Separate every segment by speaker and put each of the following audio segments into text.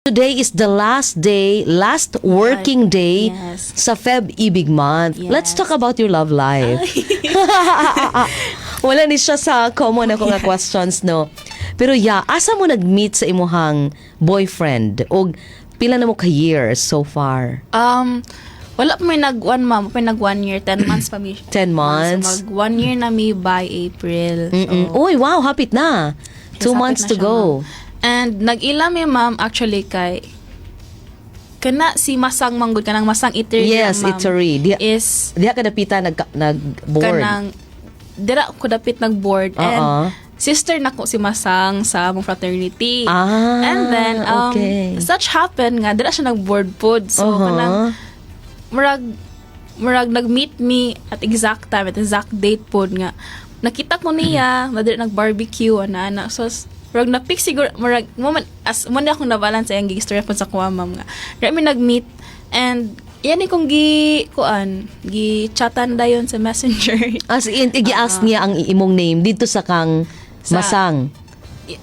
Speaker 1: Today is the last day, last working day sa Feb Ibig Month. Let's talk about your love life. Wala ni siya sa common ako nga questions, no? Pero yeah, asa mo nag-meet sa imuhang boyfriend? O pila na mo ka years so far?
Speaker 2: Wala pa may nag one, ma'am, pa may nag 1 year, 10 months pa mi.
Speaker 1: 10 months.
Speaker 2: So, mag 1 year na mi by April. So,
Speaker 1: Uy, wow, hapit na. 2
Speaker 2: Sapit
Speaker 1: months
Speaker 2: na
Speaker 1: to
Speaker 2: siya,
Speaker 1: go.
Speaker 2: Ma'am. And nag-ila mi, ma'am, actually kay kana si Masang manggod, kanang Masang Eatery,
Speaker 1: Yes,
Speaker 2: ma'am,
Speaker 1: Eatery.
Speaker 2: Is
Speaker 1: Diha ka dapita nag-board.
Speaker 2: Kanang dira ko dapit nag-board and sister nako si Masang sa among fraternity. And then such happened nga dira siya nag-board pod. So kanang murag nag-meet me at exact time, at exact date pod nga nakita ko niya madiri nag-barbecue ana ana. So murag na-pick siguro, murag mo man as mo na akong nabalan sa iyang gi-istorya pod sa kuha, ma'am, nga dira mi nag-meet and yan ni kong gi kuan, gi chatan dayon sa Messenger.
Speaker 1: As in, i-ask niya ang imong name dito sa kang Masang.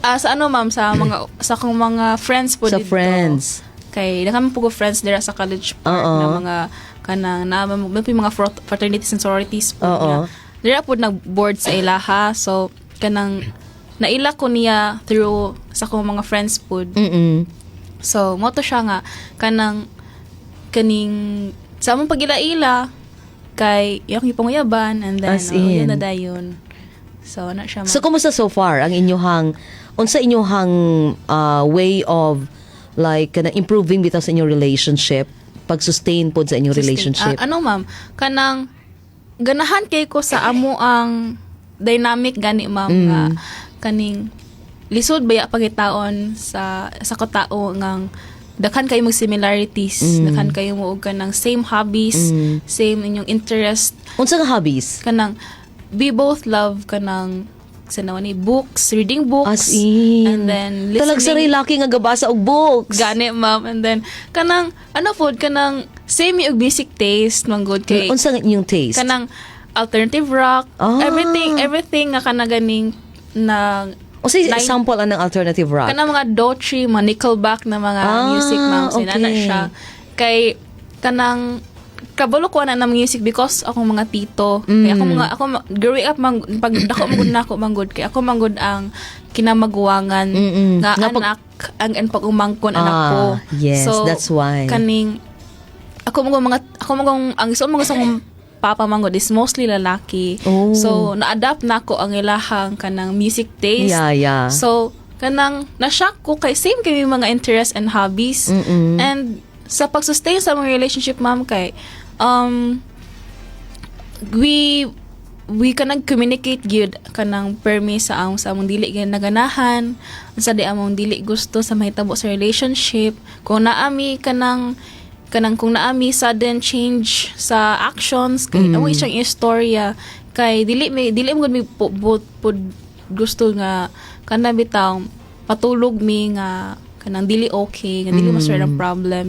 Speaker 2: Ah, sa ano, ma'am, sa mga sa akong mga friends po
Speaker 1: Sa
Speaker 2: dito.
Speaker 1: Friends.
Speaker 2: Kay daghan po ko friends dira sa College Park na mga kanang na may po yung mga fraternities and sororities po nga. Dira po nag-board sa ilaha. So kanang naila ko niya through sa akong mga friends po. So mo to siya nga kanang kaning sa among pagila-ila kay iyang ipanguyaban and then
Speaker 1: As
Speaker 2: oh, yun
Speaker 1: in.
Speaker 2: na dayon. So na siya, ma'am.
Speaker 1: So kumusta so far ang inyuhang unsa inyuhang way of like kana improving bitaw sa inyong relationship, pag-sustain pod sa inyong
Speaker 2: Sustain.
Speaker 1: relationship?
Speaker 2: Ah, ano, ma'am, kanang ganahan kay ko sa amo ang dynamic gani, ma'am, nga kaning lisod baya pagitaon sa katao ngang daghan kayo mag similarities, daghan kayo mo og kanang same hobbies, same inyong interest.
Speaker 1: Unsa nga hobbies?
Speaker 2: Kanang we both love kanang sa naman ni books, reading books.
Speaker 1: As in.
Speaker 2: And then
Speaker 1: Talag sa
Speaker 2: listening.
Speaker 1: laki nga gabasa og books.
Speaker 2: Gani, ma'am. And then kanang ano food, kanang same yung music taste man gud kay
Speaker 1: Unsa nga inyong taste?
Speaker 2: Kanang alternative rock, everything everything nga kana ganing na
Speaker 1: Unsa example anang alternative rock?
Speaker 2: Kanang mga Daughtry, mga Nickelback na mga music, ma'am, sinana siya. Kay kanang kabalo ko na ng music because akong mga tito. Kay ako mga ako growing up man, pag dako man gud nako man gud kay ako man gud ang kinamaguwangan nga anak ang pag-umangkon anak ko.
Speaker 1: Yes,
Speaker 2: So,
Speaker 1: that's why.
Speaker 2: kaning ako mo mga ako mo ang gusto mo sa akong papa man gud is mostly lalaki. So na-adapt na ako ang ilahang kanang music taste. So kanang na-shock ko kay same kami mga interests and hobbies. And sa pag-sustain sa mga relationship, ma'am, kay we kanang communicate gyud kanang permi sa among dili gyud naganahan, sa di among dili gusto sa mahitabo sa relationship, kung naami kanang kung naami sudden change sa actions kay amo siyang istorya kay dili may dili mo gud mi po, gusto nga kana bitaw patulog mi nga kanang dili okay, nga dili mm. ang problem.